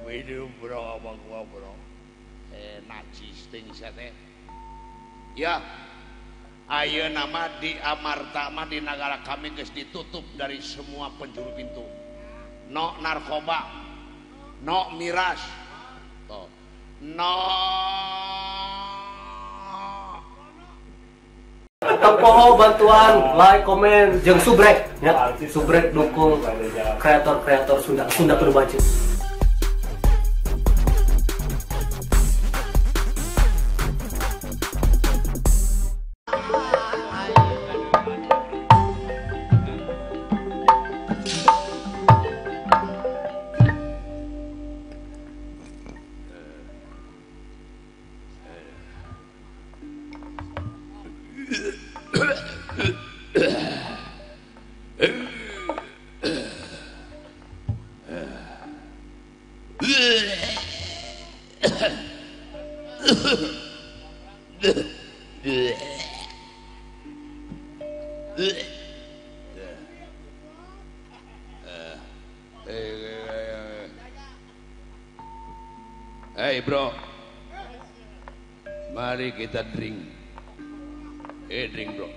Minum bro sama gua bro. Najis teh teh. Ya. Ayeuna mah di Amarta mah di negara kami geus ditutup dari semua penjuru pintu. No narkoba, no miras, tuh. No. Tempoho bantuan, like, komen, jeung subrek, ya, subrek dukung kreator-kreator Sunda, Sunda kudu maju. Hey bro, mari kita drink. Drink bro.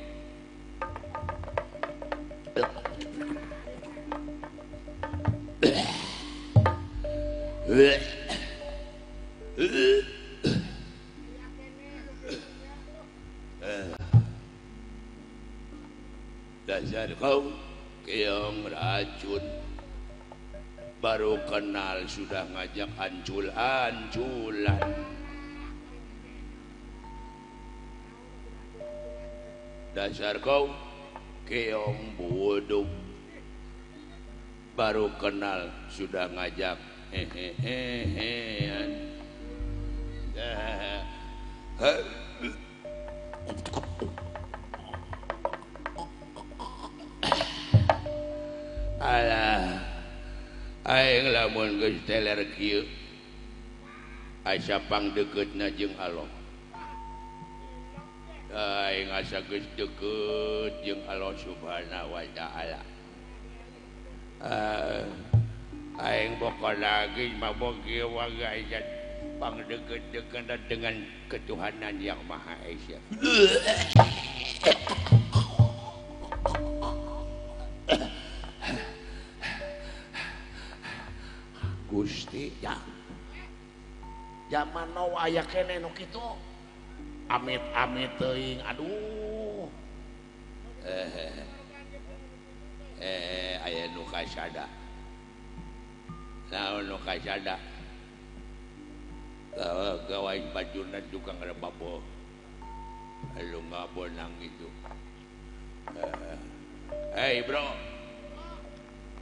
Dasar kau keong racun, baru kenal sudah ngajak ancul-anculan. Dasar kau keong bodoh, baru kenal sudah ngajak hehehehean. Alah, aing lamun geus teler kieu asa pangdeukeutna jeung Allah. Aing asa geus deukeut jeung Allah Subhanahu wa taala. Aing pokona geus mabok kieu wae pangdeukeut-deukeutna dengan ketuhanan yang Maha Esa. Gusti ya, zaman now aya keneh nu kitu, amit-amit teuing, aduh, aya nu kasada, naon nu kasada, gawain bajurna juga ngarebabo, lu ngabonang gitu. Hey bro,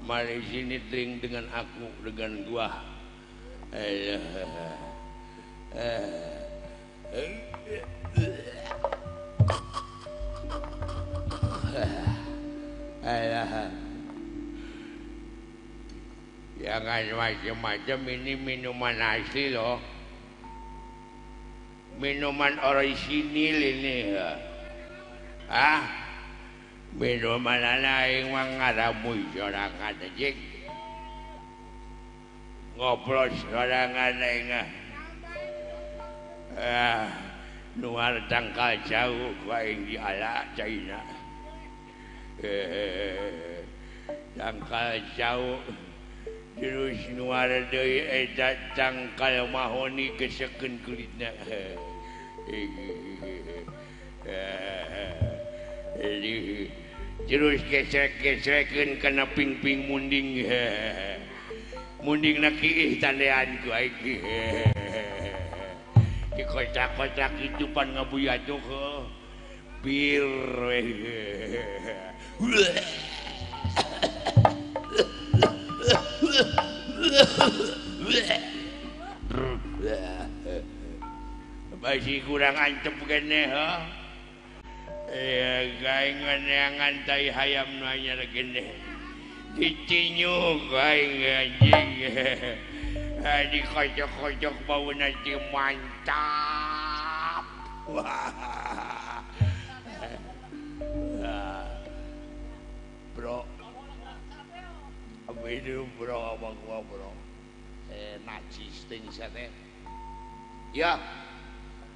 mari sini drink dengan aku, dengan gua. Jangan macam-macam, ini minuman asli loh. Minuman orisinil ini. Ah, minuman aing mah ngaramuy sorangan anjing. Ngobrol sorangan aing. Ah, nuar tangkal jauh ku aing di ala China. Tangkal jauh terus nuar deui eta tangkal mahoni gesekeun kulitna. Terus gesrek-gesrekeun kana ping-ping munding. Munding na kiih tandean ku aing. Dikocak-kocak itu pan ngabuya tuh bir. Masih kurang antep kene ha. Aing neangan tai hayam nu anyar gene. Dicinyuk aing anjing. Dikocok-kocok bauna teh mantap. Wah. Bro, minum bro sama gua bro. Najis teh sia teh. Ya.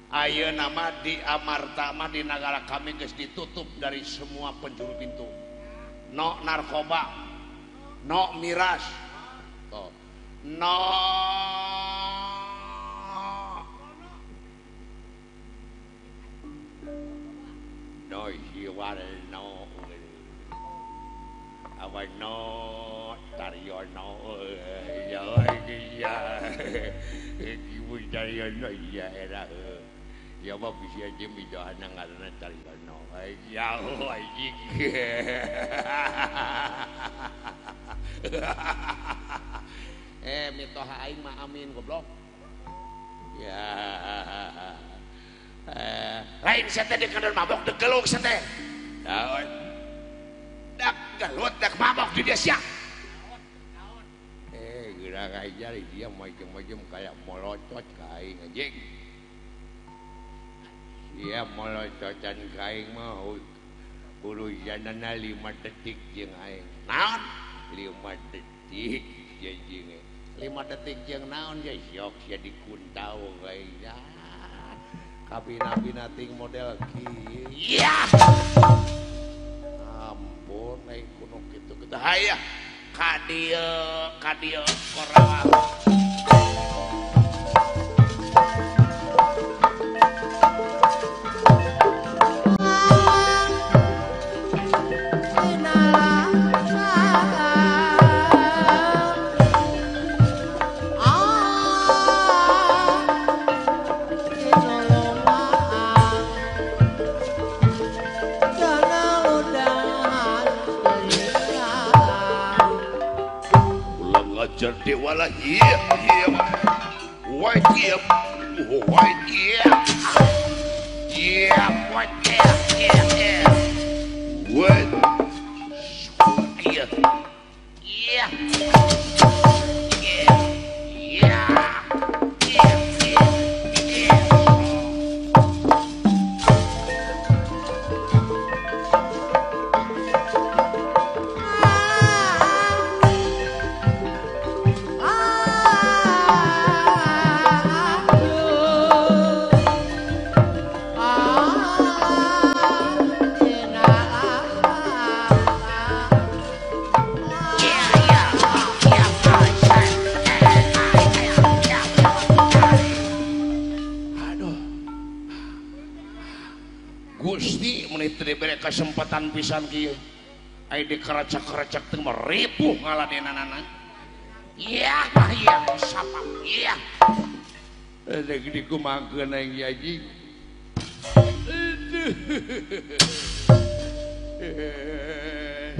Ayeuna mah di Amarta mah di nagara kami geus ditutup dari semua penjuru pintu. No narkoba, no miras, tuh. No no hiwal no awan no taryono ya ya ibu taryono ya era ya mah bisa aja midohana ngaranna taryono ya anjing. Mitoha aing mah amin goblok. Ya. Lain sia teh dikeun mabok degeluk sia teh. Naon? Dak gelut dak mabok di dia sia. Geura ngajar dia macem-macem kayak molocot ka aing anjing. Sia molocotan ka aing mah urusanana 5 detik jeung aing. Naon? 5 detik anjing. 5 detik jeung naon ya syok sia dikuntau ka aing. Kabina-bina ting model kieu. Iya. Ampun aing kuno kitu kitu. Hayah ka dieu Korawa. Jadi wala iya iya wah iya wah iya iya wah iya iya wah iya iya iya iya. Gusti menit diberi kesempatan pisan kieu ai dikeracak-keracak teh mah ripuh ngaladenanana. Iya iya sapa iya deuk dikumakeun aing anjing.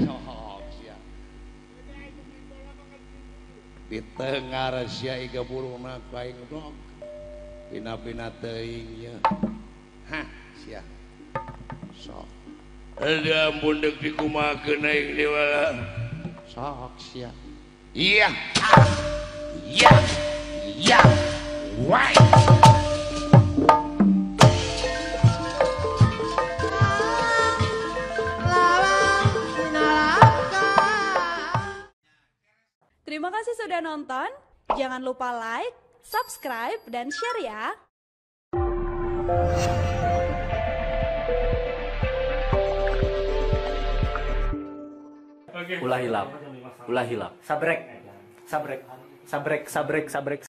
Sok sia di tengah sia iga burungna ku aing goblok pina-pina teuing ieu. Hah sia sok. Aduh ampun deuk dikumakeun aing dewa. Sok sia. Iya. Iya. Iya. Wai. Terima kasih sudah nonton. Jangan lupa like, subscribe, dan share ya. Ulah hilap, ulah hilap. Sabrek, sabrek, sabrek, sabrek, sabrek.